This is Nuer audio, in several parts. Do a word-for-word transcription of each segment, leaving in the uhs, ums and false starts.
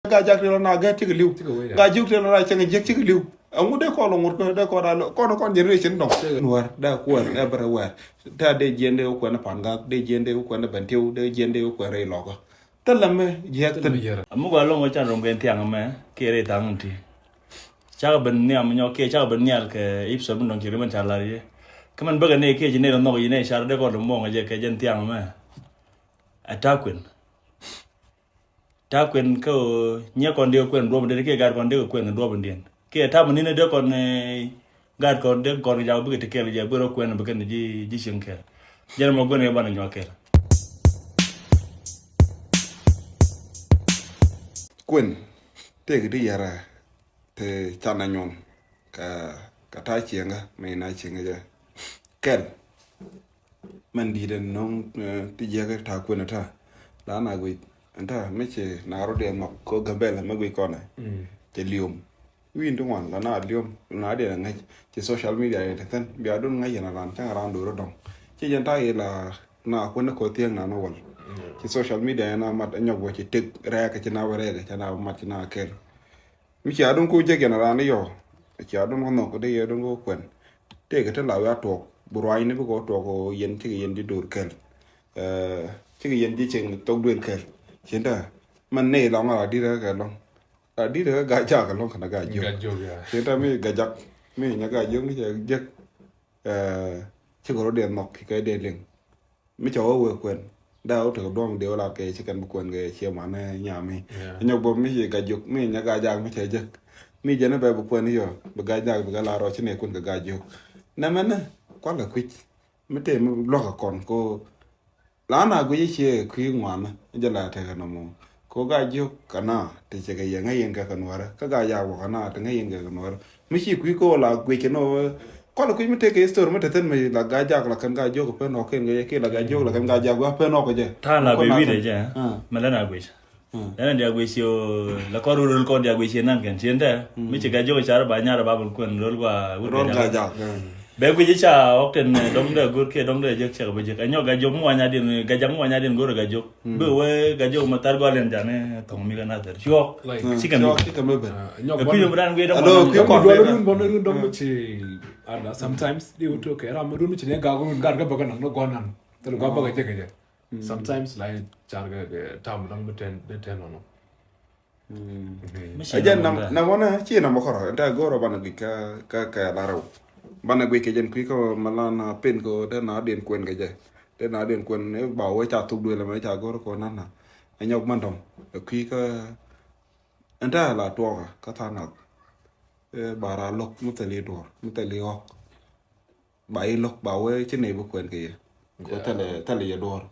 Gajak tëë lɔ na gɛt cikɛ li̱w. Gajak tëë lɔ na cieŋ jiäk cikɛ li̱w. Ɛŋu dee kɔn lɔ ŋut kɛ dee kɔn a lɔ kɔn kɔn generation dɔŋ. Nuäär dee kuɛn everywhere. Ta dee jiɛn dee kuɛn Pan Gak, dee jiɛn dee kuɛn Bentiu, dee jiɛn dee kuɛn rɛy Lɔkä. Thilɛ mi jiäk thil. Amu gua lɔŋ wä can rɔm kɛ thiaŋ mɛ kiɛ rɛy thaŋ ti. Cakɛ ben nhiam nyɔk kiɛ cakɛ ben nhial kɛ episode mi dɔŋ ci ri mɛn ca lar yɛ. Kä mɛn bäkɛ ni kiɛ ci ni rɔ nhɔk yi ni car dee kɔn dee muɔŋ jɛ kɛ jɛn thiaŋ mɛ. Ɛ ta̱a̱ kuën. Ta̱a̱ kuën kä ɣöö nyiɛ kɔn dee kuën duɔp in diɛn kiɛ gaat kɔn dee kuën duɔp in diɛn. Kiɛ ta̱a̱ mi ni̱n dee kɔn, eh, gaat kɔn dee kɔn jak bikɛ ti kɛl jɛ bikɛ rɔ kuën bikɛ ni ji̱, ji̱ cieŋ kɛl. Jɛn mɔ guën kɛ banɛ nyuak kɛl. Kuën tëëk ti yɛrɛ te canɛ nyuɔn kɛ, kɛ ta̱a̱ cieŋä mi na cieŋä jɛ. Kɛl. Mɛn di̱i̱t ɛn nɔŋ, eh, ti jiäk ta̱a̱ kuën ɛ ta̱a̱. La na guic ɛn ta̱a̱ mi ci na rɔ dee nhɔk ko Gambɛl mi guic kɔnɛ. Cɛ liom. Wi̱i̱n ti ŋuan la na liom la na dee na ŋäc ci social media yɛn te thin bia dun ŋäc yɛn a ran cäŋ a ran do̱r dɔŋ. Ci jɛn ta̱a̱ yi la na kuën ko thiäŋ na ni wal. Ci social media yɛn a mat a nyɔk wä ci tek rɛɛk ci na wä rɛɛk ci na mat ci na kɛl. Mi cia dun ko jek yɛn a ran ni yɔ. Cia dun ko nhɔk dee yɛ dun ko kuɛn. Tëëk te la wiaa tuɔk bi ruaacni bi kɔ tuɔk kɔ yɛn cikɛ yɛn di do̱r kɛl. Eh, cikɛ yɛn di cieŋ thok duel kɛl. Cin te mɛn nɛy la ŋɔl a di̱t kɛ lɔŋ. A di̱t kɛ Gajak kɛ lɔŋ kɛn a Gajak. Gajak, yeah. Cin te mi Gajak mi nyɛ Gajak mi cɛ jek. Eh, cikɛ rɔ dee nhɔk kɛ dee liŋ. Mi cɛ wä wee kuɛn. Daa wä tekɛ duɔ̱ŋ dee wä lat kɛ ci kɛn bi kuɛn kɛ cie man ni nyami. Yeah. Nyɔk bä mi ci Gajak mi nyɛ Gajak mi cɛ jek. Mi jɛn bɛ bi kuɛn yɔ bi Gajak bi kɛ lar rɔ ci nɛ kuɛn kɛ Gajak. Nɛ mɛn ni kual kɛ kui̱c. Mi tëë mi luɔk kɛ kɔn ko la na guic cie kui̱ ŋuan jɛ la tekɛ nɔmɔ. Ko Gajak kɛ na ti cɛ kɛ yɛ ŋäc yɛn kɛ kɛ nuɔrɛ kä Gajak wä kɛ na ti ŋäc yɛn kɛ kɛ nuɔrɛ. Mi ci kui̱ ko la guic kɛ nɔ kɔl kui̱ mi tek kɛ history mi te thin mi la Gajak la kɛn Gajak pɛn ɔ kɛn kɛ yɛ ki la Gajak la kɛn Gajak wä pɛn ɔ kɛ jɛ. Ta̱a̱ la guic wi̱i̱dɛ jɛ. Mɛ lɛ na guic. Lɛ na dia guic cio la kɔr rol kɔr dia guic cie nan kɛn cien tɛ. Mi ci Gajak car ba nyar ba bul kuɛn rol gua wut Gajak. Bɛ guic ca ɔk ten dɔŋ dɛ go̱r kiɛ dɔŋ dɛ jek cɛk bɛ jek. Ɛnyɔ Gajak mi wanya din Gajak mi wanya din go̱r Gajak. Bi wee Gajak ma thar gɔl in jani thɔŋ mi kɛ na thar cuɔk. Cikɛ mi. Ɛ kui̱ mi ran guic dɔŋ. Alo kui̱ kɔn. Dɔŋ mi ci ada sometimes di wut kɛ ram mi dun mi ci ne gak mi gat kɛ bɛ kɛ naŋ ni gɔn nan. Thil gua bɛ kɛ jek kɛ jek. Sometimes la car kɛ tam dɔŋ mi ten ni ten nɔnɔ. Ɛ jɛn nam nam wanɛ ci nam kɔrɔ ɛn ta go̱rɔ banɛ guic kä kä kä larɛw. Banɛ guic kɛ jɛn kui̱ kä ma lan pen kä dee na den kuɛn kɛ jɛ. Dee na den kuɛn ba wee ca thuk duël mɛ ca go̱rɔ kɔ nan na. Ɛ nyɔk man dɔm ɛ kui̱ kä ɛn ta la tuɔka kä tha nath. Ɛ ba ra lo̱k mi thɛli duɔr mi thɛli ɣɔk. Ba yi lo̱k ba wee ci nɛy bi kuɛn kɛ yɛ. Ko thɛlɛ thɛlɛ yɛ duɔ̱ɔ̱r.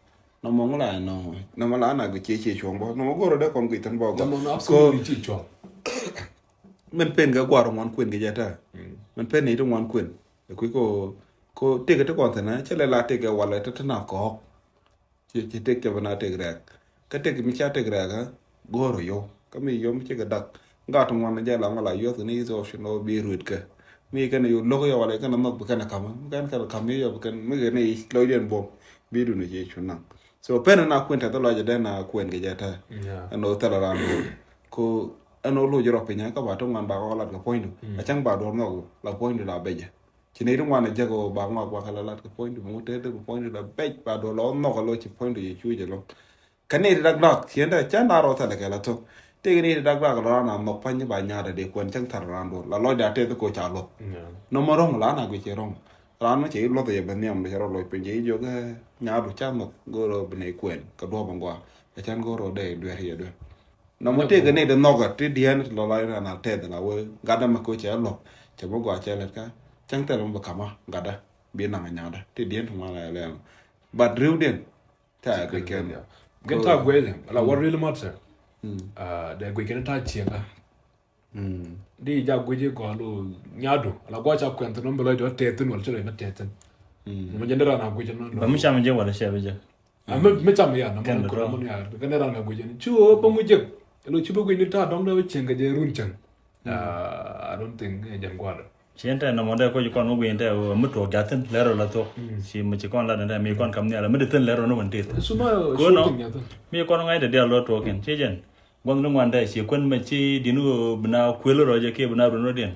Nɔmɔ ŋu la nɔ nɔmɔ la na bi cie cie cuɔ̱ŋ bä nɔmɔ go̱rɔ dee kɔn guic thin bä gɔ̱. Nɔmɔ absolutely ci cuɔ̱ŋ. Mɛn pen kɛ guar ŋuan kuɛn kɛ jɛ tɛ. Mɛn pen nɛy ti ŋuan kuɛn. Kui̱ ko ko tëk ti kɔn thin cɛ lɛ la tëk kɛ walɛ ti ti na kɔɔk. Ci ci tek cɛ bä na tek rɛk. Kä tek mi ca tek rɛk kä go̱o̱r yɔ kä mi yɔ mi cikɛ dak. Ŋa ti ŋuan jɛ la ŋa la yɔth ni i̱ thɔɔk ci nɔ bi ruet kɛ mi kɛn yɔ lo̱k yɔ wala kɛn nhɔk bi kɛn kam mi kɛn kɛn kam yɔ bi kɛn mi kɛn i̱ lɔcdiɛn buɔm bi dun i̱ ci cu naŋ. So pen na kuɛn tɛth lɔc dɛn na kuɛn kɛ jɛ tɛ. Ɛn ɔ thɛl ran ko ɛn ɔ loc rɔ piny kä ba ti ŋuan ba kɔ lat kɛ puɔ̱nydu a cäŋ ba duɔr nhɔk la puɔ̱nydu la bɛcɛ. Ci nɛy ti ŋuan a jek ɣöö ba ŋɔak ba kɛ la lat kɛ puɔ̱nydu mi ŋut tëë dee bi puɔ̱nydu la bɛc ba duɔl lɔ nhɔk a lo̱c ci puɔ̱nydu yɛ cuuc ɛlɔ̱ŋ. Kä nɛy ti dak dak ci ɛn dee cä na rɔ thɛlɛ kɛ la thok. Tëëk nɛy ti dak dak la raan a nhɔk pa̱ny ba nyaat a dee kuɛn cäŋ thar raan duɔl la lɔcda tëë thi koc ca luɔth. Nɔmɔ rɔ̱ŋ la na guic ci rɔ̱ŋ. Raan mi cɛ i̱ luɔth a yɛ ben nhiam dee cɛ rɔ lɔc piny cɛ i̱ jiök ɛ nyaatdu ca nhɔk go̱o̱r rɔ bi nɛy kuɛn kɛ duɔ̱ɔ̱p in gɔaa. Ɛ cän go̱o̱r rɔ dee duer yɛ duer. Nɔmɔ tëëkɛ ni di nhɔkɛ ti diɛn ti lɔ la yɔn na tɛth la wee gatdä mɛ ko cɛ lɔk cɛ bi gɔaa cɛ lɛt kä cäŋ thɛl mɛ bi kamä gatdä bi naŋ nyaŋdä ti diɛn ti ŋuan la lɛm. But riwdiɛn ta ɛ guic kɛn. Gɛn ta guic la what really matter. Dɛ guic kɛn ta cieŋä. Di ja guic gɔl o nyadu la gɔaa ca kuɛn thin mɛ bi lɔc dɔ tɛth thin wal ci lɔc mɛ tɛth thin. Mɛ jɛn di ran a guic nɔ. Ba mi cam jɛ wala cɛ bi jɛ. A mi mi cam ya na mɔni kɔn mɔni ya kɛ ni ran ka guic ni ci wä bä ŋu jek. Lo ci bä guic ni ta dɔŋ dee wä cieŋ kɛ jɛ run cieŋ. I don't think ɛ jɛn guadɔ. Cien tɛ nɔmɔ dee kɔc kɔn wä guic ni tɛ wä mi tuɔk jathin lɛr wä la thuɔk. Ci mi ci kɔn lat ni tɛ mi kɔn kam ni ala mi di thin lɛr wä ni wä ni ti thin. Suma ko nɔ mi kɔn ŋa̱c tɛ dial wä tuɔk in ci jɛn. Guɔ̱n ni ŋuan dee ci kuën mɛ ci din ɣöö bi na kuël rɔ jɛ kiɛ bi na run rɔ diɛn.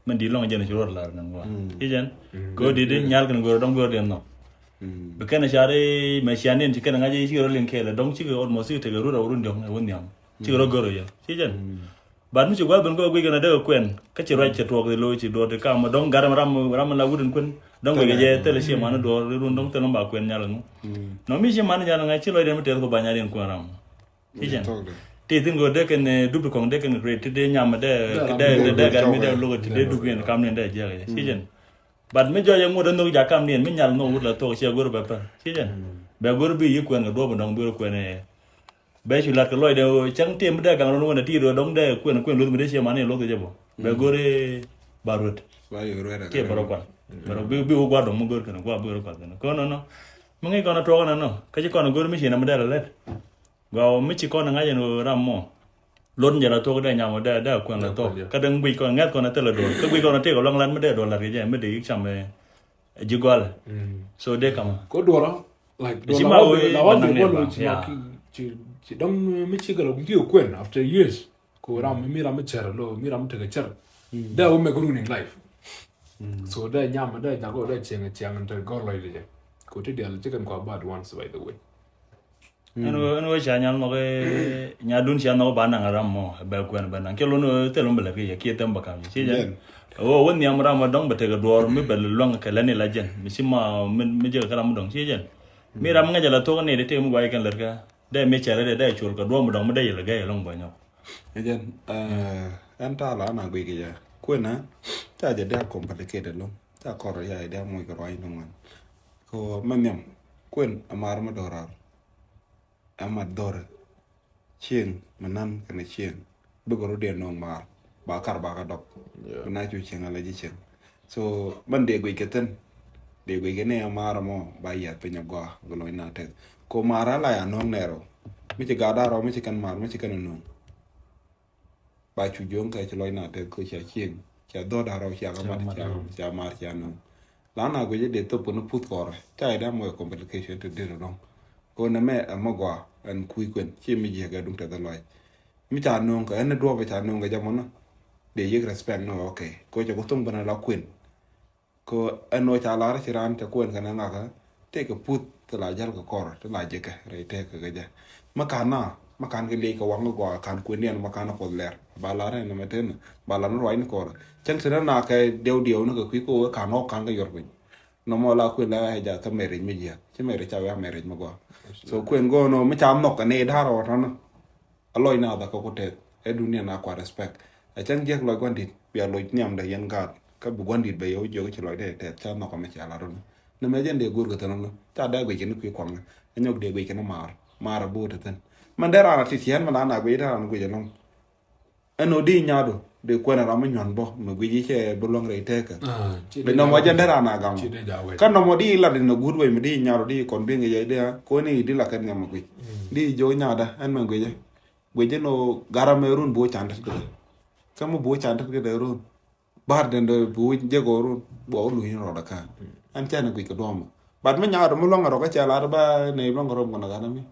Mɛ di lɔŋ jɛn ci ruɔr lar ni ŋuan. Ci jɛn. Kɛ ɣöö di di nyal kɛn go̱o̱r dɔŋ go̱o̱r diɛn nhɔk. Bi kɛn a car i̱ mɛ cian diɛn ci kɛn a ŋa̱c i̱ ci rɔ liŋ kɛɛl dɔŋ ci kɛ almost ci kɛ tɛkɛ rut a run diɔŋ ɛ wun nhiam. Ci kɛ rɔ go̱o̱r rɔ jɛ. Ci jɛn. But mi ci gua̱th ben kɛ wä guic kɛn a dee kɛ kuɛn kä ci ruac cɛ tuɔɔk thi lo̱c ci duɔɔr ti kam dɔŋ gat ram ram la wut in kuɛn dɔŋ guic kɛ jɛ thilɛ ci man duɔɔr run dɔŋ thilɛ ba kuɛn nyal ŋu. Nɔ mi ci man nyal ŋa ci lɔcdɛn mi tɛth kɛ ba nyal in kuɛn ram. Ci jɛn. Ti thin kɛ dee kɛn dup ti kɔŋ dee kɛn create ti dee nyam dee dee dee gat mi dee lo̱k ti dee dup in kam ni dee jiɛk ci jɛn. But mi jɔc ɛ ŋut ɛ nhök jak kam ni mi nyal nhök wut la thok ci a go̱r bɛ pɛr ci jɛn. Bɛ go̱r bi yi kuɛn kɛ duɔp in dɔŋ bi rɔ kuɛn ɛ. Bɛ cu lat kɛ lɔcdɛ ɣöö cäŋ tim dee gaŋ run wänɛ ti rɔ dɔŋ dee kuɛn kuɛn luth mi dee cie man i̱ luth kɛ jɛ bɔ bɛ go̱r i̱ ba ruet. Cie bɛ rɔ kual bɛ rɔ bi bi wä gua̱r dɔŋ mi go̱r kɛn gua̱r bi rɔ kual kɛn kɔn nɔ nɔ. Mi ŋi̱c kɔn a tuɔk nɔ nɔ kä ci kɔn a go̱r mi ci nɛ mi dee la lɛt. Gɔw mi ci kɔn a ŋa̱c ɛn ɣöö ram mɔ. Lot ni jɛ la tuɔk dee nyam dee dee kuɛn la tuɔk kä dee guic kɔn ŋɛth kɔn a thil a duɔl kä guic kɔn a tëk a luaŋ lat mi dee duɔl lat kɛ jɛ mi dee yik cam ɛ ji̱ gɔalɛ. So dee kamä. Ko duɔrɔ. Like, ci ma wee la wee bɛ naŋ bol ci ma ki ci ci dɔŋ mi ci galo ngi kuen after years. Ko ram mi ram mi cer lo mi ram mi tege cer. That will make ruining life. So da nyam da jago da ceng ceng te gor lo ide. Ko ti dial chicken ko bad once by the way. Ɛn wee ɛn wee ca nyal mɔk nya dun ca mɔk ba naŋ ram mɔ bɛ kuen bɛ naŋ kɛ lon thil mɔ bɛ lɛ ki yɛ kiɛ them bɛ kam ci jɛn. Wo wo niam ram mɔ dɔŋ bɛ tege duɔr mi bɛ luaŋ kɛ lɛni la jɛn mi ci ma mi jɛ kɛ ram mɔ dɔŋ ci jɛn. Mi ram ŋäcɛ la thok ni de tëë mi guay kɛn lät kä dee mi cɛrɛ dee dee col kɛ duɔ̱ɔ̱m dɔ̱ŋ mi dee yɛl gɛy ɛlɔ̱ŋ bä nyɔk. Ɛ jɛn ɛn ta̱a̱ la na guic kɛ jɛ kuenä ca jɛ dee a complicated ɛlɔ̱ŋ ca kɔr ya dee a moc kɛ ruac ni ŋuan. Kɛ mɛ nhiam kuen a mar mi dɔrar a mat dhɔrɛ. Cieŋ mi nan kɛnɛ cieŋ bikɛ rot diɛ no̱o̱ŋ maar ba kar ba kä dɔk. Bi na cu cieŋ ala ji̱ cieŋ. So mɛn dee guic kɛ thin dee guic kɛ ni a maar mɔ ba yiath piny a gɔaa gɛ lɔny na tɛth ko maar ala ya no̱o̱ŋ nɛɛrɔ. Mi ci gat darɔ mi ci kɛn maar mi ci kɛn a no̱o̱ŋ. Ba cu jo̱o̱ŋ kɛ ci lɔc na tɛth ko cia cieŋ cia dhɔt darɔ cia kɛ mat cia maar cia no̱o̱ŋ. Lan a guic dee thop kɛn puth kɔrɛ ca idam mɔ complication ti dir dɔŋ. Ko nɛ mɛ ɛmɛ gɔaa ɛn kui̱ kuɛn ci mi jiɛk ɛ duŋ tɛth lɔc. Mi ca no̱o̱ŋ kɛ ɛn duɔp ca no̱o̱ŋ kɛ jamɔ nä. Dee yik respect nä okay ko cɛ ku thoŋ bänä la kuɛn. Ko ɛn ɔ ca lar ci raan cɛ kuɛn kɛn ɛ ŋakä tëëkɛ puth ti la jäl kɛ kɔr ti la jekɛ rɛy tëëkɛ kɛ jɛ. Mi kan na mi kan kɛ liec kɛ waŋ kɛ gɔaa kan kuɛn diɛn mi kan kuɔth lɛr ba lar ɛn mɛ tënä ba lar ni ruac ni kɔr. Cäŋ tënä na kɛ diɛw diɛw ni kɛ kui̱ ko kan ɔ kan kɛ yɔr piny. Nɔmɔ la kuën la ɛ ja kä marriage mi jiäk ci marriage ca wia marriage mi gɔaa. So kuën go̱o̱n ɔ mi ca nhɔk kɛ ni da̱r ɔ tɔnä. A lɔc na dhak kä ku tɛth ɛ dunia na kua respect. A cäŋ jiäk lɔc guandit bia lɔc niam dɛ yɛn gaat kä bi guandit bɛ yɛ wä jiök ci lɔc dɛ tɛth ca nhɔk kɛ mi cia la run. Ni mɛ jɛn dee go̱o̱r kɛ thin run ca dee guic kɛ ni kui̱ kuaŋ ni. A nyɔk dee guic kɛ ni maar maar a bo̱o̱t thin. Mɛn dee raan a ti tiɛn mɛ la na guic dee raan guic ɛlɔŋ. Ɛn ɔ di nyaadu di kuɛn ram mi nyuan bɔ mi guici cɛ bi luäŋ rɛy tɛkɛ. Bi nɔmɔ jɛ ndɛ ran a gaŋ kä nɔmɔ di lat in a guut wec mi di nyaadu di kɔn bi ŋic jɛ di a kuɛn i di la kɛn nyam mi guic di jɛ wä nyaada ɛn mɛ guici. Guici nɔ gara mɛ run bo can tet kɛ kä mi bo can tet kɛ dɛ run. Bar den dee bi wi̱c jek ɣöö run bua wä luny rɔɔdɛ kä. Ɛn cɛ ni guic kɛ duɔ̱ɔ̱mɛ. But mi nyaat mi luäŋ rɔ kä cɛ lar ba nɛy luäŋ rɔ mukɛ na ɣän mi.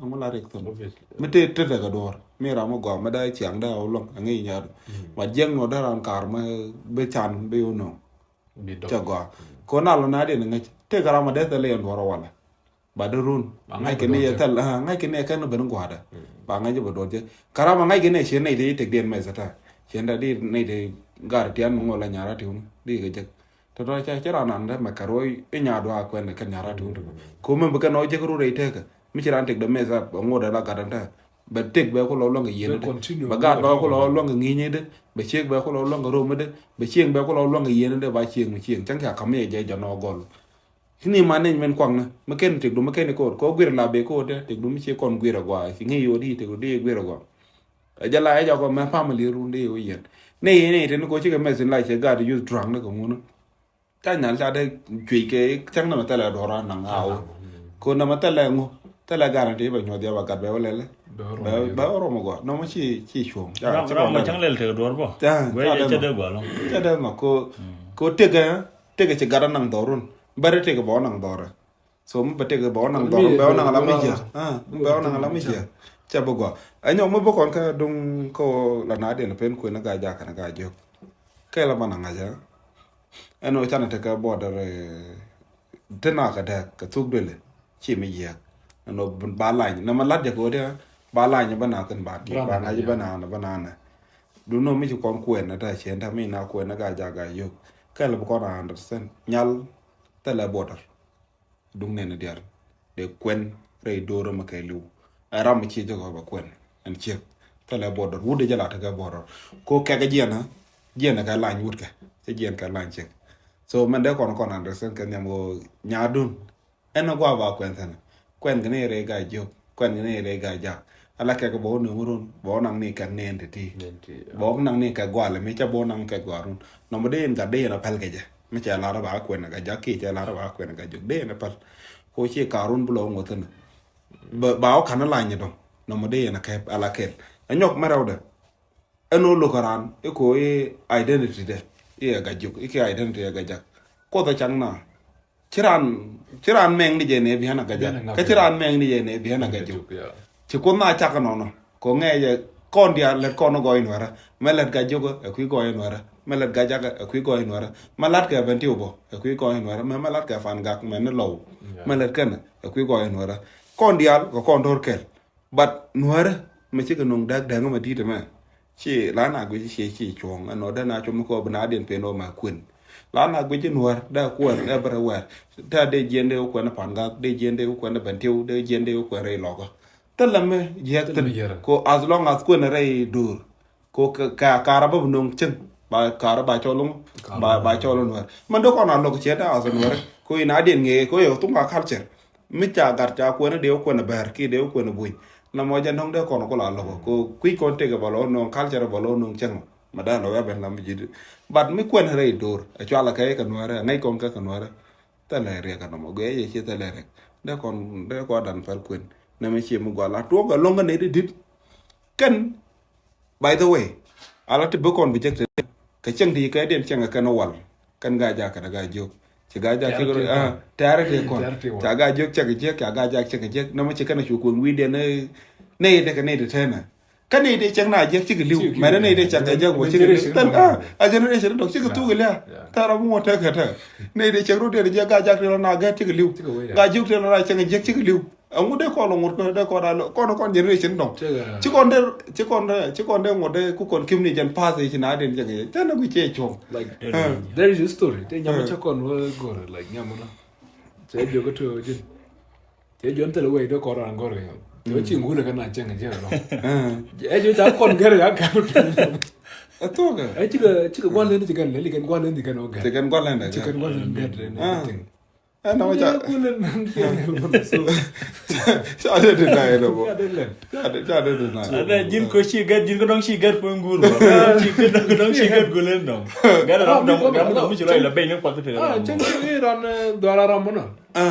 Ɛŋu la rik thun mi tëë tëtɛ kɛ duɔ̱ɔ̱r mi ram mi gɔaa mi dee ciaŋ dee wä luäŋ ɛŋi nyaat. But jiɛk nɔ dee ran kaar mi bi can bi wä nɔ. Cɛ gɔaa kɛ wä na lɔ na diɛn ŋäc tëë kɛ ram mi dee thɛl yɛn duɔ̱ɔ̱r wala. Ba dee run ŋa̱c kɛ ni yɛ thɛl ŋa̱c kɛ ni yɛ kɛn ben gua̱a̱dɛ. Ba ŋa̱c jɛ bɛ duɔt jɛ karam a ŋa̱c kɛ ni yɛ ciɛ nɛy te tek diɛn mɛ sata ciɛ nda di nɛy te gar tian mi ŋuɔl a nyara tiwni di kɛ jek. Tɔtɔ ca cɛ ran an dɛ mɛ kɛ ruɔy i nya dua kuɛn kɛ nyara tiwni tɔtɔ ko mɛ bi kɛ nɔ jek run rɛy tekɛ mi ci ran tek dɛ mɛ sa ŋuɔt dɛ la gat an tɛ. Bɛ tek bɛ ku lɔ luäŋ kɛ yieni dɛ bɛ gat bɛ ku lɔ luäŋ kɛ ŋi̱i̱ni dɛ bɛ ciek bɛ ku lɔ luäŋ kɛ romi dɛ bɛ ciek bɛ ku lɔ luäŋ kɛ yieni dɛ ba ciek mi ciek cäŋ kɛ a kam mi yɛ jɛ jɛ nɔ gɔl. Ci ni management kuaknä mi ken tëkdu mi ken ko̱o̱t kɛ guir la bee ko̱o̱t tëkdu mi ci kɔn guir agua ci ŋi̱i̱c yo̱o̱ di tëkdu di guir agua. Ɛ jɛ la ɛ jɔkɔ mɛ family run di yo̱o̱ yɛn. Ni yɛn ni tëni ko cikɛ mɛthin la cɛ gaat use drug ni kɛ ŋun. Ca nyal ca dee cuec kɛ cäŋ ni mɛ thɛlɛ duɔ̱ɔ̱r a naŋ a wä. Ko ni mɛ thɛlɛ ŋu thɛlɛ gaat ni ti bɛ nyuɔth yɛ bɛ gat bɛ wä lɛlɛ. Bɛ wä rɔm agua nɔmɔ ci ci cuɔ̱ŋ. Ram ram mɛ cäŋ lɛl tëk duɔ̱ɔ̱r bɔ. Ca ca dee mɛ ko ko tëkɛ tëkɛ ci gat a naŋ dhɔrun. Bɛrɛ tëkɛ bɛ wä naŋ dhɔrɛ. So mi bɛ tëkɛ bɛ wä naŋ dhɔr bɛ wä naŋ ala mi jiɛ. Mi bɛ wä naŋ ala mi jiɛ. Cɛ bi gɔaa. Ɛ nyɔk mi bi kɔn kä duŋ kä la na diɛn pen kuën kä Gajak kɛnɛ Gajiok. Kɛ la banɛ ŋa̱c ɛ. Ɛn ɣöö canɛ tekɛ border, eh, ti na kɛ dɛk kɛ thuk duëlɛ. Ci mi jiɛk. Ɛn ɣöö ba lany. Nɛ ma lat jɛ kɛ ɣöö diɛ ba lany bä na thin ba ti. Ba ŋa̱c bä na, bä na nɛ. Duno mi ci kɔn kuɛn ata cien ta mi na kuɛn kä Gajak Gajiok. Kɛ la bi kɔn a understand. Nyal thilɛ border. Duŋ nɛn diaal dee kuɛn rɛy do̱r ɛmɛ kɛ li̱w. Ɛ ram mi ci jɛ kɔ bɛ kuɛn ɛn ciek. Thilɛ border wut dee jɛ la tekɛ border. Ko kɛkɛ jiɛn ɛ jiɛn ɛ kɛ lany wut kɛ cɛ jiɛn kɛ lany ciek. So mɛn dee kɔn kɔn understand kɛ nhiam ɣöö nyaadun ɛn ɛ gua̱a̱ ba kuɛn thi̱n. Kuɛn kɛ ni rɛy Gajiok, kuɛn kɛ ni rɛy Gajak. Ala kɛkɛ bɛ wä ni ŋurun bɛ wä naŋ ni kɛk ni ɛn ti ti. Bɛ wä naŋ ni kɛk gua̱a̱ lɛ mi ca bɛ wä naŋ kɛk gua̱a̱ run. Nɔmɔ dee in gat dee in a päl kɛ jɛ. Mi cɛ lar ba kuɛn ɛ Gajak kiɛ cɛ lar ba kuɛn ɛ Gajiok dee in a päl. Ko ci karun bi lɔ ŋuɔth ni. Ba wä ka̱n a lany dɔ̱ŋ. Nɔmɔ dee in a kɛp ala kɛl. Ɛ nyɔk mɛ rɛwdɛ. Ɛn ɣöö lo̱k ɛ raan i̱ ko̱ i̱ identity dɛ i̱ ɛ Gajiok i̱ kɛ identity ɛ Gajak. Kuoth ɛ cak na. Ci raan, ci raan mɛŋ ni jɛ nɛ bi̱i̱n a Gajak. Kä ci raan mɛŋ ni jɛ nɛ bi̱i̱n a Gajiok. Ci Kuoth na cak nɔnɔ. Kɔ ŋɛɛ jɛ kɔn diaal lät kɔn gɔɔy Nuɛrä. Mɛ lät Gajiok ɛ kui̱ gɔɔy Nuɛrä. Mɛ lät Gajak ɛ kui̱ gɔɔy Nuɛrä. Mɛ latkɛ Bɛntiu bɔ ɛ kui̱ gɔɔy Nuɛrä. Mɛ, mɛ latkɛ Pan Gak mɛ ni Lɔw. Mɛ lät kɛn ɛ kui̱ gɔɔy Nuɛrä. Kɔn diaal kɛ kɔn do̱r kɛl. But Nuɛrä mɛ cikɛ nuŋ däk däk mɛ di̱t mɛ. Ci la na guic ci ci cuɔ̱ŋ ɛn nɔ dee na cum kɔ bi na diɛn pen ɔ ma kuën. La na guic Nuɛr dee kuɛn everywhere. Dee dee jiɛn dee kuɛn Pan Gak dee jiɛn dee kuɛn Bɛntiu dee jiɛn dee kuɛn rɛy Lɔkä. Thilɛ mi jiɛk thin ko as long as kuɛn rɛy do̱r. Ko ka, ka, karä bä bi no̱o̱ŋ cäŋ ba karä ba cɔl ŋu ba, ba cɔl Nuɛr. Mɛn dee kɔn a lo̱k ciɛ dee as Nuɛr ko in a diɛn ŋee ko yɛ thuŋ a culture. Mi ca gat ca kuɛn dee kuɛn bɛr ki dee kuɛn buny. Na mɔ jɛ nɔŋ dee kɔn kula lɔkɔ ko kui̱ kɔn tekɛ bä lɔ nɔŋ culture bä lɔ nɔŋ cɛŋ. Ma dee lɔ ya ben lam ji̱. But mi kuɛn rɛy do̱r a cuala kɛ kɛ Nuɛrɛ ŋäc kɔn kɛ kɛ Nuɛrɛ. Thilɛ riɛk kɛ nɔmɔ gɛ yɛ ci thilɛ riɛk. Dee kɔn dee kɔn dan pɛl kuɛn. Nɛ mi ci mi gual a tuɔk a lɔŋ kɛ nɛ di dit. Kɛn By the way, ala ti bi kɔn bi jek ti kɛ cieŋ ti kɛ diɛn cieŋ kɛ kɛn wal kɛn Gajak kɛn Gajiok. Ci Gajak cieŋ ah tɛɛrɛ ti kɔn ca Gajiok cieŋ jek ca Gajak cieŋ jek. Nɔmɔ ci kɛn cu kueŋ wi̱i̱ diɛn nɛy dee kɛ nɛy dee tɛnɛ. Kä nɛy dee cieŋ na jek cikɛ li̱w mɛn nɛy dee cieŋ kɛ jek wä cikɛ li̱w. Thil ah a generation dɔk cikɛ thuk ilia. Thil rɔ bi ŋuɔ tɛk kɛ tɛk nɛy dee cieŋ rɔ diɛn jek Gajak ti rɔ na gɛt cikɛ li̱w. Gajiok ti rɔ na cieŋ jek cikɛ li̱w. Ɛŋu dee kɔn lɔ ŋut kɔn dee kɔn a lɔ kɔn kɔn generation dɔŋ. Ci kɔn dee ci kɔn dee ci kɔn dee ŋut dee ku kɔn kim ni jɛn pass ci na den jɛn yɛ tɛn na gui cɛ cuɔŋ. Like there is a story te nyama cɛ kɔn wä gor like nyama na. Cɛ jɔ ko to jin cɛ jɔ ntel wei dee kɔn ran gor yɛ. Cɛ ci ngule ka na cɛŋ jɛ dɔŋ. Ɛ jɔ ca kɔn gɛr ya ka. Ɛ thok ɛ ci ka ci ka gwan len ci ka leli kan gwan len ci ka no gɛr. Ci kan gwan len ci kan gwan len gɛr. Ɛn nɔmɔ ca ca dee deny nɔmɔ. Ca dee deny. Ca dee deny. Ada jin ko ci gat jin ko dong ci gat po ngur ba. Ci gat dong ci gat gulen dong. Gat ram dong ram dong mi ci lo ila bay ne kwa kete. Ah, ceng ci ran dora ram na.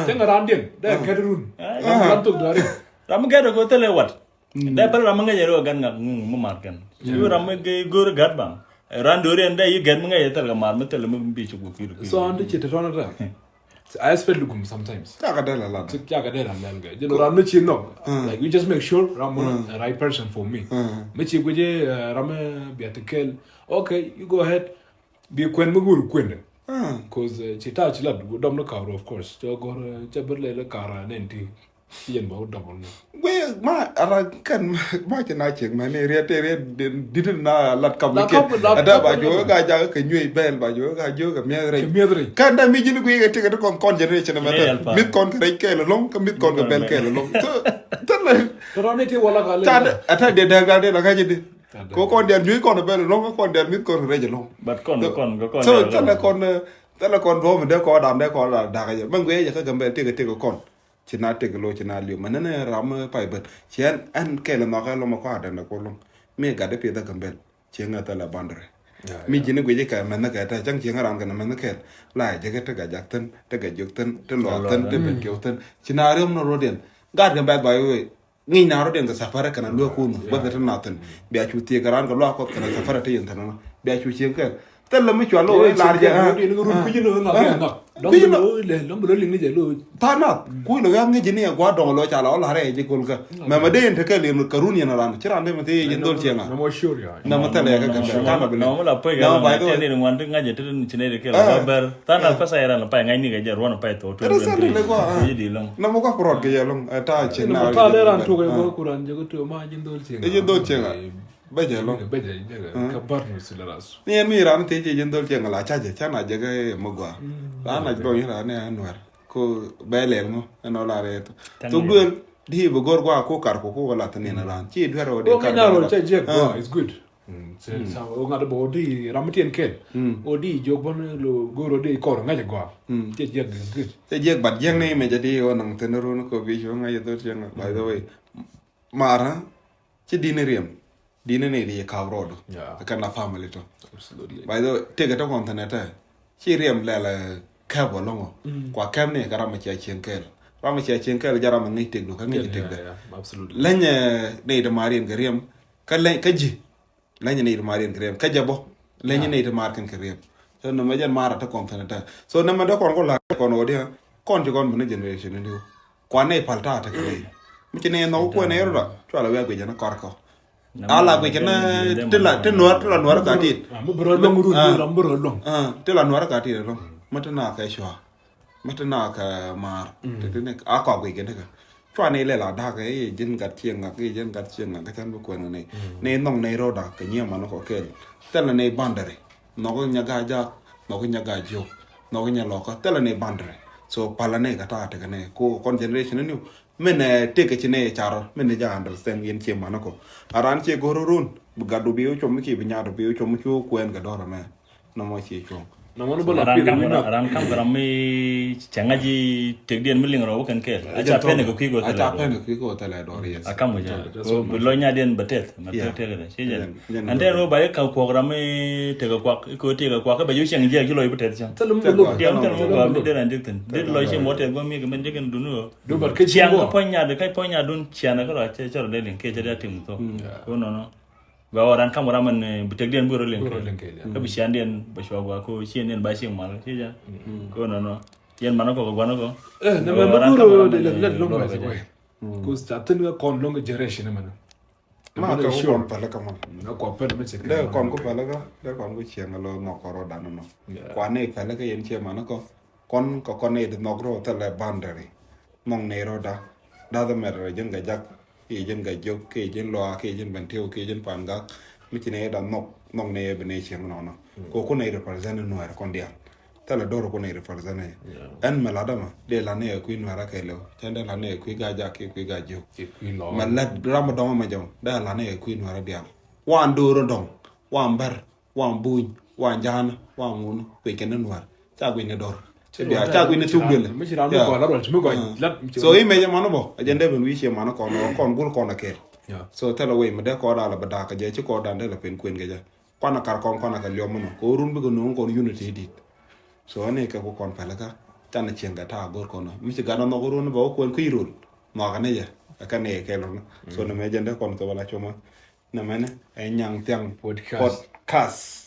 Ceng ran dien da gat run. Ram tok dora. Ram gat ko tele wat. Dee pɛl ram mi ŋäc ɛ rɔ gat ŋak ŋuŋ mi mar kɛn. Ci ram mi gɛ go̱o̱r gat baŋ. Ran do̱ri ɛn dee yi gat mi ŋäc ɛ thɛl kɛ mar mi thɛl mi bi ci guɔ ki̱r. So an ti ci te tɔn ta. I expect lugum sometimes. Cakɛ dee la lat. Cakɛ dee la lat kɛ. Jɛn ram mi ci nɔk. Like you just make sure ram mi a right person for me. Mi ci guic ram mi bia ti kɛl. Okay, you go ahead. Bi kuɛn mi go̱o̱r kuɛn dɛ. Cause ci ta̱a̱ ci lat dɔm ni ka̱r of course. Cɛ gɔr cɛ ber lɛ lɛ ka̱r nɛn ti. Ci jɛn ba wä double ni. Guɛ ma ara kɛn ma ci na cieŋ ma ni riet te riet dit na lat kam ni kɛn. Ada ba jo ga ja ka nyuɛ bɛl ba jo ga jo ka miɛ rɛ. Ka miɛ rɛ. Kan da mi jin guɛ ga tek ti kɔn kɔn generation ma ni. Mit kɔn ka rɛ kɛl lɔŋ ka mit kɔn ka bɛl kɛl lɔŋ. Tɛn lɛ. Tɔrɔ ni ti wala ka lɛ. Ata de da ga de la ka jɛ de. Ko kɔn dial nyuc kɔn bɛl lɔŋ ko kɔn dial mit kɔn rɛc lɔŋ. But kɔn kɔn kɔn. So tɛlɛ kɔn tɛlɛ kɔn duɔm de kɔn dam de kɔn la dak yɛ mɛn guɛ yɛ ka gambɛl teke teke kɔn. Ci na teke lo ci na liu mɛn ne ram pay bɛl ci ɛn ɛn kɛl nɔkɛ lɔmɔ kɔn adɛn de kɔn lɔŋ. Mi gat de pieth a gambɛl ci ŋɛ tɛlɛ bandre. Mi jini guic kɛ mɛn kɛ tɛ cɛŋ ci ŋɛ ram kɛ mɛn kɛl la jɛ kɛ teke jak thin teke jok thin thin lɔ thin thin thin. Ci na riom nɔ rodiɛn gat gambɛl ba yoe. Ŋi̱ny na rɔ den kɛ safari kɛn a luäk kun bä kɛ ti na thin bia cu thiek kɛ ran kɛ luak kɔth kɛn a safari ti yin thin na bia cu cieŋ kɛn. Thil lɛ mi cua lo̱o̱ i̱ lar jɛ. Kui̱ lo̱o̱ i̱ ŋak i̱ ŋak. Dɔ̱ŋ bi lo̱o̱ lɛ, dɔ̱ŋ bi lo̱o̱ liŋ ni jɛ lo̱o̱. Tha̱a̱ŋ nath kui̱ lo̱o̱ i̱ ŋak i̱ ni ɛ gua̱a̱r dɔ̱ŋ lo̱o̱ ca la ɔ la̱r ɛ ji̱ go̱l kä. Mɛmɛ dee in te kɛl in kɛ run yɛn ran ci ran dee mi thie yɛ ji̱ dhol cieŋ a. Nɛmɛ thil ɛ kɛ kɛ kɛ kan a bi lɛ. Nɛmɛ la pek ɛ ran ŋa̱c ɛ te rin ŋuan ti ŋa̱c ɛ te rin ci nɛy ti kɛl ɛ bär. Tha̱a̱ŋ nath pɛsɛ ɛ ran la pay ŋa̱c ni kɛ jɛ ruɔ̱n pay thok. Nɛmɛ thil ɛ kua. Nɛmɛ kua prɔt kɛ yɛ lo̱ŋ ɛ ta̱a̱ cieŋ na. Nɛmɛ ta̱a̱ lɛ ran tuɔk ɛ bä ku ran jɛ kɛ tuɔk ma ji̱ dhol cieŋ. Ɛ ji̱ dhol cieŋ a. Bɛ jɛ lo̱ŋ. Bɛ jɛ jɛ kä bar nu si la ras. Ni ɛn mi ran ti ci jin dhol cieŋ la ca jɛ ca na jɛ kä mɛ gua. Ran na jɛ bɛ mi ran ni an nuɛr ko bɛ lɛl ŋɔ ɛn ɔ la rɛ to. Thok duel di bi gor gua ko kar ko ko la tani na ran ci duer o de kar. Ko ŋa ro ca jɛ gua is good. Sa o ŋa de bo di ram tien kel. O di jok bon lo gor o di kor ŋa jɛ gua. Ca jɛ is good. Ca jɛ bat jɛ ni mɛ jɛ di o nang tani ro ko bi jo ŋa jɛ dhol cieŋ by the way. Mara ci dini riɛm dini ni ri kaw rodu. Kɛn la family to. By the way tege to kɔn tene te ci riɛm lɛlɛ kɛp wä loŋo. Kua kɛp ni ka ram a cia cieŋ kɛl ram a cia cieŋ kɛl ja ram a ŋic tek du ka ŋic tek de. Leny ni de marin ke riɛm ka leny ka ji. Leny ni de marin ke riɛm ka ja bo. Leny ni de mar ken ke riɛm. So nɛmɛ jɛn mara te kɔn tene te so nɛmɛ de kɔn ko la kɔn wä dia kɔn ci kɔn bini generation ni diw. Kuan nɛy pal ta̱a̱ tekɛ nɛy mi ci nɛy nhɔk kuɛn nɛy rot a cua la wiak guic ɛn kɔr kɔ. Ala guic ɛn ti la ti nuɔr ti la nuɔr ka tit. Mi bi rɔ luɔŋ rut ram bi rɔ luɔŋ. Ti la nuɔr ka tit ɛlɔŋ mi ti na kɛ cua mi ti na kɛ maar. Ti ti ni a kɔk guic ɛn ti kɛ cua nɛy lɛ la da̱k ɛ i̱ ji̱n gat cieŋ ŋak i̱ ji̱n gat cieŋ ŋak kɛ cɛn bi kuɛn kɛ nɛy. Nɛy nhɔk nɛy rot a kɛ nyiɛ man kɔ kɛl thilɛ nɛy bandari. Nhɔk i̱ nya gaa jaak nhɔk i̱ nya gaa jiök nhɔk i̱ nya lɔkä thilɛ nɛy bandari. So palä nɛy kɛ ta̱a̱ tekɛ nɛy ko kɔn generation ni. Min ɛ tëk kɛ ci nɛy car min ɛ ja understand yɛn cie man kɔ. A ran cie go̱r run bi gat du bi wä com mi ki bi nyaat du bi wä com mi cu kuɛn kɛ dɔr mɛ. Nɔmɔ cie cuɔ̱ŋ. Nɔmɔ ni bä la ran kam ran kam ram mi cɛ ŋa̱c i tëk diɛn mi liŋ rɔ wä kɛn kɛɛl. A ca pɛn kɛ kui̱ kɔ thɛlɛ dɔr. A ca pɛn kɛ kui̱ kɔ thɛlɛ dɔr yes. A kam kɛ ca. Bi lɔ nya diɛn bɛ tɛth mɛ tɛth tɛth dɛ. Ci jɛ. Ɛn tɛn wä ba i ka̱ kuɔk ram mi tëk kɛ kuak i kɔ tëk kɛ kuak kɛ bɛ ju cɛŋ jiɛk ci lɔ i bi tɛth cɛŋ. Thɛl mi lɔ diɛn thɛl mi gɔam mi diɛn an dik thin dit lɔ ci mɔ tɛth gɔam mi kɛ mɛn jɛ kɛn dun wä. Cian kä pɔny nyadun kä pɔny nyadun cian kä rɔ cɛ cɛ rɔ dee liŋ kɛ cɛ dee tim thok. Ko nɔnɔ. Gua wä ran kam wä ram mɛn bi tëk diɛn bi rɔ liŋ kɛ. Kä bi cian diɛn bɛ cua gua ko cian diɛn ba cian mal ci ja. Ko nɔnɔ. Yɛn man kɔ kɛ guan kɔ. Nɛ mɛ mɛ bi rɔ dee lɛ lɛ lɔŋ mɛ sɛ kɔy. Kus ca thin kä kɔn lɔŋ kɛ generation mɛ nɔ. Ma kɛ ku kɔn pɛlɛ kä mɔn. Nɛ kɔ pɛlɛ mɛ cɛ kɛ. Dee kɔn ku pɛlɛ kä dee kɔn ku ciɛŋ lɔ nɔ kɔrɔ dan nɔ. Kuan ni pɛlɛ kä yɛn ciɛ man kɔ. Kɔn kɛ kɔn ni di nhɔk rɔ thilɛ boundary. Nhɔk ni rɔ da. Doesn't matter jin kɛ jak. Kɛ jin kɛ jok kɛ jin lɔa kɛ jin bɛn tiw kɛ jin pan gak. Mi ci ni da nhɔk nhɔk ni bi ni ciɛŋ nɔnɔ. Ko ku ni represent nuɛr kɔn dial. Thilɛ dor ku ni represent ni. Ɛn mɛ la dama dee la ni kui̱ nuɛr a kɛ lew. Cɛn dee la ni kui̱ ga jak kɛ kui̱ ga jok. Mɛ la ram dɔŋ mɛ jɔŋ dee la ni kui̱ nuɛr a dial. Wan dor dɔŋ wan bɛr. Wan buny wan ja̱a̱n wan ŋun kui̱ kɛn ni nuäär ca gui̱n ni dɔr. Ca gui̱n ni thuk duël. So imɛ jɛ man bɔ a jɛn dee ben wi̱i̱ ciɛ man kɔn kɔn gul kɔn a kɛɛl. So thilɛ wei mi dee kɔn a la bɛ da̱a̱k kɛ jɛ ci kɔn dan dee la pen kuën kɛ jɛ. Kuan a kar kɔn kuan a kɛ liɔm mi nɔ kɛ wä run bikɛ nuɔ̱ŋ kɔn unity dit. So ani kɛ ku kɔn pɛlɛ kä can a cieŋ kɛ ta̱a̱ go̱r kɔn mi ci gat a nhɔk run bɛ wä kuën kui̱ run. Nhɔk a ni jɛ a kɛ ni kɛ kɛɛl run. So ni mɛ jɛn dee kɔn thok a la coma. Nɛ mɛnɛ ɛ nyaŋ thiaŋ podcast.